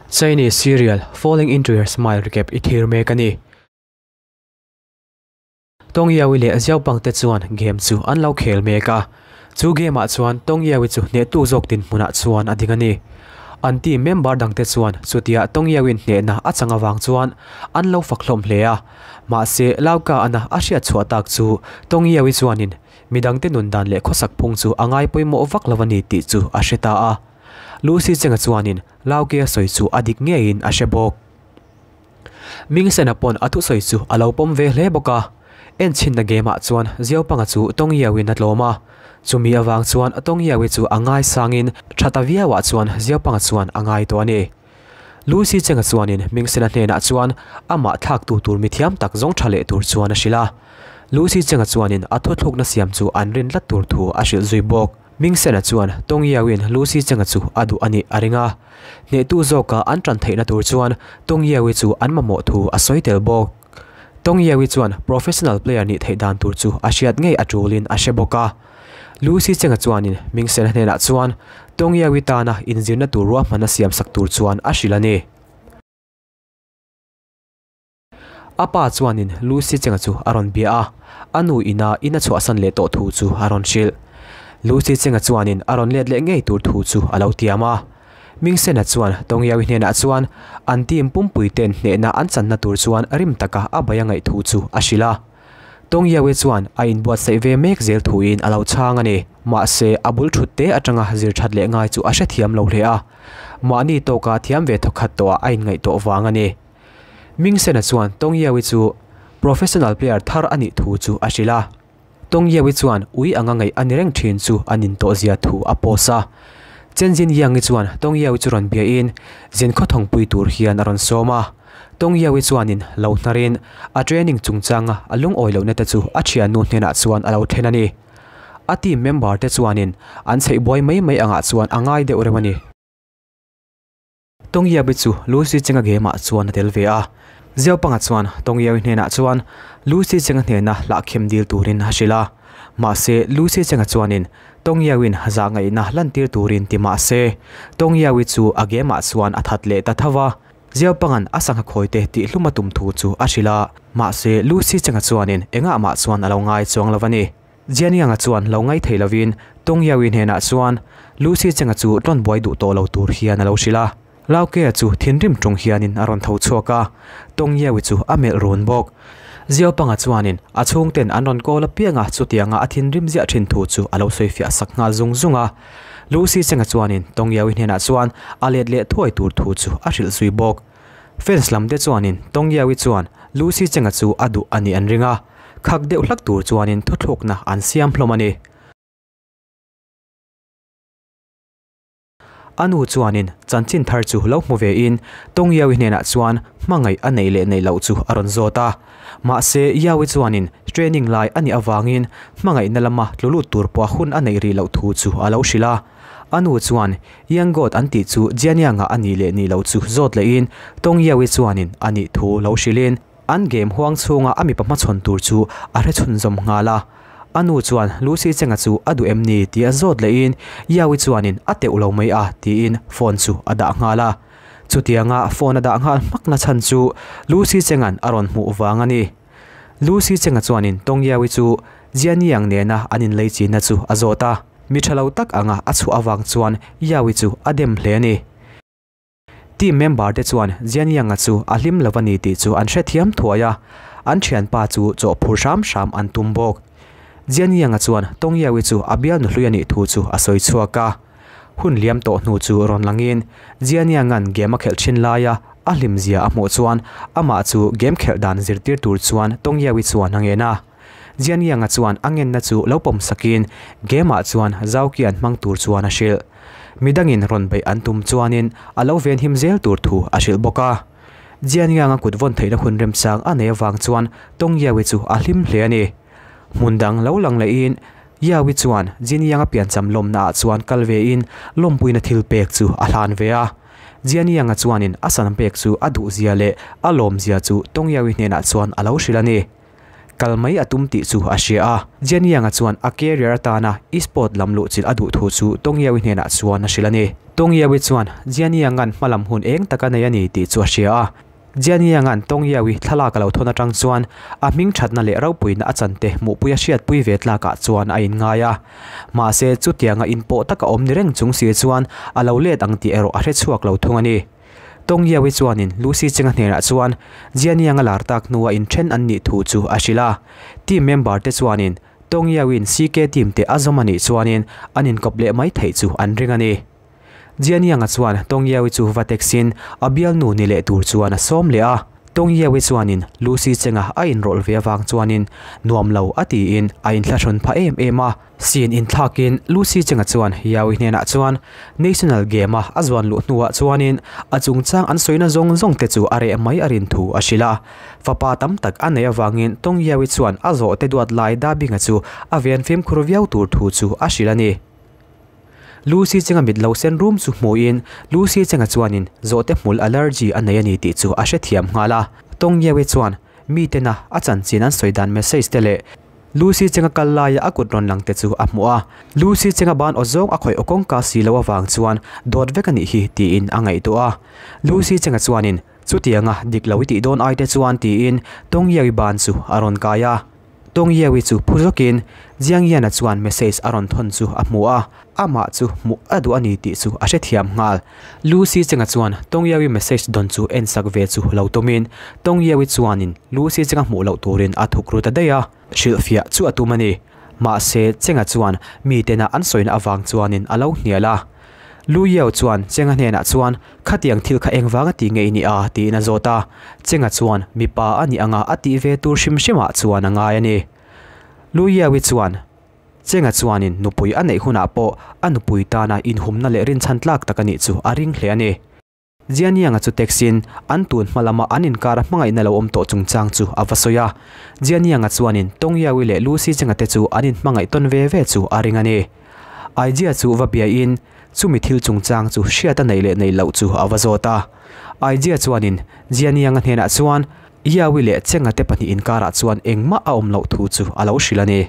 Chinese serial Falling Into Your Smile recap i thlir mek a ni. Tong Yawi leh Xiaopang te chuan game chu an lo khel mek a, chu game ah chuan Tong Yawi chu hnehtu zawk dinhmunah chuan a ding a ni. An team member dangte chuan chutia Tong Yawi'n hnehna a chang avang chuan an lo fak hlawm hle a, mahse Lauka ana a hriat chhuah tak chu Tong Yawi chuanin midangte nun dan leh khawsak phung chu a ngai pawimawh vak lo a ni tih chu a hre ta a. Lucy Cheng-a chuanin Lauke a sawi chu a dik ngeiin a hre bawk. Mingsena pawn a thusawi chu a lo pawm ve hle bawk a. Enchhinna game-ah chuan Ziaupanga chu Tawngyiauin a tlawm a. Chumi avang chuan Tawngyiaui chu a ngaisangin tha ta viauah chuan Ziaupanga chuan a ngai tawh a ni. Lucy Cheng-a chuanin Mingsena hnenah chuan amah thlaktu tur mithiam tak zawng tha leh tur chuan a hrilh a. Lucy Cheng-a chuanin a thuthlukna siam chu an rin tlat tur thu a hrilh zui bawk. Mingsena chuan Tawngyiauin Lucy Cheng-a chu a duh a nih a ring a. Hnehtu zawka an tan theihna tur chuan Tawngyiaui chu an mamawh thu a sawi tel bawk. Tawngyiaui chuan professional player nih theih dan tur chu a hriat ngei a tulin a hre bawk a. Lucy Cheng-a chuanin Mingsena hnenah chuan Tawngyiaui tana inzirna tur ruahmanna siamsak tur chuan a hrilh a ni. A pa chuanin Lucy Cheng-a chu a rawn bia a, a nu ina in a chhuahsan leh tawh thu chu a rawn hrilh. Lucy Cheng-a chuanin a rawn let leh ngei tur thu chu a lo tiam a. Mingsena chuan Tawngyawi hnenah chuan an team pumpui ten hnehna an channa tur chuan rim taka a bai a ngaih thu chu a hrilh a. Tawngyawi chuan a inbuatsaih ve mek zel thuin a lo chhang a ni. Mahse, a bul thut te atanga zir that leh ngai chu a hrethiam lo hle a. Mahni tawka thiam ve thawkhat tawhah a inngaihtuah vang a ni. Mingsena chuan Tong Yawi chu professional player thar a nih thu chu a hrilh a. Tong Yawi chuan ui anga ngaih a ni reng thin chu a nin tawh zia thu a post a. Chen Jin Yang-i chuan Tong Yawi chu rawn biain zin khawthawng pui tur hian a rawn sawm a. Tong Yawi chuanin lo hnarin a training chungchanga a lungawi lohna te chu a thiannu hnenah chuan a lo then a ni. A team member te chuanin an chheih buai mai mai angah chuan a ngai deuh reuh a ni. Tawngyiabi chu Lucy Cheng-a game-ah chuan a tel ve a. Ziaupanga chuan Tawngyiawi hnenah chuan Lucy Cheng-a hnena hlahkhem dil turin a hrilh a. Mahse, Lucy Cheng-a chuanin Tawngyiawin zah ngaihna lantir turin ti mah se, Tawngyiawi chu a game-ah chuan a that leh ta tho va. Ziaupanga'n a sangha khawite tihhlum a tum thu chu a hrilh a. Mahse, Lucy Cheng-a chuanin engah mah chuan a lo ngai chuang lo a ni. Jianianga chuan lo ngai thei lovin Tong Yawi hnenah chuan Lucy Cheng-a chu rawn buai duh tawh lo tur hian a lo hrilh a. Lao Ke-a chu thinrim ṭung hianin a rawn tho chhuak a, Tong Yawi chu a melh run bawk. Ziaupanga chuanin a chhungten an rawn kawl apianga chutianga a thinrim ziah ṭhin thu chu a lo sawifiah sak nghal zung zung a. Lucy Cheng-a chuanin Tong Yawi hnenah chuan a let leh thuai tur thu chu a hrilh zui bawk. Fans lam te chuanin Tong Yawi chuan Lucy Cheng-a chu a duh a nih an ring a. Khak deuh hlak tur chuanin thuthlukna an siam hlawm a ni. A nu chuanin chanchin thar chu lo hmu vein Tong Yawi hnenah chuan hmangaih a neih leh neih loh chu a rawn zawt a. Mahse, Yawi chuanin training lai a nih avangin hmangaihna lama tlu lut tur pawh hun a neih rih loh thu chu a lo hrilh a. A nu chuan Yangot an tih chu Jianianga a nih leh nih loh chu zawt lehin Tong Yawi chuanin a nih thu lo hrilhin, An game huang chhunga a mipa hmachhawn tur chu a hre chhunzawm nghal a. A nu chuan Lucy Cheng-a chu a duh em ni tih a zawt lehin Yawi chuanin a teuh lo mai a tiin phone chu a dah nghal a. Chutianga phone a dah nghal hmak na chhan chu Lucy Cheng-a'n a rawn hmuh vang a ni. Lucy Cheng-a chuanin Tong Yawi chu Jianiang nena an inlei chinna chu a zawt a. Mi tha lo tak anga a chhuah avang chuan Yawi chu a dem hle a ni. Team member te chuan Jianyang-a chu a hlim lo a ni tih chu an hrethiam thuai a, an thianpa chu chawh phur hram hram an tum bawk. Jianyang-a chuan Tong Yawi chu a bial nuhlui a nih thu chu a sawi chhuak a. Hun liam tawh hnu chu rawn langin Jianyang-a'n game a khelh thin laia a hlimzia a hmuh chuan amah chu game khelh dan zirtir tur chuan Tong Yawi chuan a ngen a. Jianyang-a chuan a ngenna chu lo pawm sakin game-ah chuan Zauki an hmang tur chuan a hrilh. Midangin rawn beih an tum chuanin a lo venhim zel tur thu a hrilh bawk a. Jianyang-a kut vawn theihna hun remchang a nei avang chuan Tong Yawi chu a hlim hle a ni. Hmun dang lo lang lehin Yawi chuan Jianyang-a piancham lawmnaah chuan kal vein lawmpuina thil pek chu a hlan ve a. Jianyang-a chuanin a san pek chu a duhzia leh a lawmzia chu Tong Yawi hnenah chuan a lo hrilh a ni. Kal mai a tum tih chu a hria a. Jian Yang-a chuan a career atana e-sport lam luh chilh a duh thu chu Tong Yawi hnenah chuan a hrilh a ni. Tong Yawi chuan Jian Yang-a'n hmalam hun eng tak a nei a ni tih chu a hria a. Jian Yang-a'n Tong Yawi thlalak a lo thawn atang chuan a hming thatna leh ropuina a chante hmuhpui a hriatpui ve tlakah chuan a inngai a. Mahse, chutianga inpawh taka awm ni reng chung si chuan a lo let ang tih erawh a hrechhuak lo thung a ni. Tong Yawi chuanin Lucy Cheng-a hnenah chuan Jian Yang-a lar tak hnua inthen an nih thu chu a hrilh a. Team member te chuanin Tong Yawi'n CK team te a zawm a nih chuanin an inkawp leh mai theih chu an ring a ni. Jian Yang-a chuan Tong Yawi chu va text-in a bialnu ni leh tur chuan a sawm leh a. Tong Yawi chuanin Lucy Cheng-a a inrawlh ve avang chuanin nuam lo a tiin a inthlahrun phah em em a. Scene inthlakin Lucy Cheng-a chuan Yawi hnenah chuan National Game-a a zuan luh hnuah chuanin a chungchang an sawina zawng zawng te chu a reh mai a rin thu a hrilh a. Fapa tam tak a neih avangin Tong Yawi chuan a zawhte duat lai Dabinga chu a ven fimkhur viau tur thu chu a hrilh a ni. Lucy Cheng-a mit lo sen rum chu hmuhin Lucy Cheng-a chuanin zawhte hmul allergy a nei a ni tih chu a hrethiam nghal a. Tong Yawi chuan mitena a chanchin an sawi dan message te leh Lucy Cheng-a kal laia a kut rawn lang te chu a hmuh a, Lucy Cheng-a ban aw zawng a khawih aw kawngka si lo avang chuan dawt vek a nih hi tiin a ngaihtuah a. Lucy Cheng-a chuanin, Chutianga dik lo i tih dawn ai te chuan tiin Tong Yewi ban chu a rawn kai a. Tong Yewi chu phu zawkin Jiang Yan-a chuan message a rawn thawn chu a hmu a, amah chu hmuh a duh a ni tih chu a hrethiam nghal. Lucy Cheng-a chuan Tong Yewi message dawn chu en sak ve chu lo tumin Tong Yewi chuanin Lucy Cheng-a hmuh loh turin a thuk ru ta daih a, hrilhfiah chu a tum a ni. Mahse, Cheng-a chuan mi tena an sawina avang chuanin a lo hnial a. Lu Yeo chuan Cheng-a hnenah chuan, Khatiang thil kha engvanga ti nge i nih a? tiin a zawt a. Cheng-a chuan, Mipa a nih anga a tih ve tur hrim hrimah chuan a ngai a ni. Lu Yeo-i chuan, Cheng-a chuanin nupui a neih hunah pawh a nupui tana inhumna leh rinchhan tlak tak a nih chu a ring hle a ni. Jianiang-a chu text-in an tun hma lama an inkara hmangaihna lo awm tawh chungchang chu a va sawi a. Jianiang-a chuanin Tong Yawi leh Lucy Cheng-a te chu an inhmangaih tawn ve ve chu a ring a ni. Aijia chu va biain chumi thil chungchang chu hriat a neih leh neih loh chu a va zawt a. Aijia chuanin Jianiang-a hnenah chuan Yawi leh Cheng-a te pahnih inkarah chuan engmah a awm loh thu chu a lo hrilh a ni.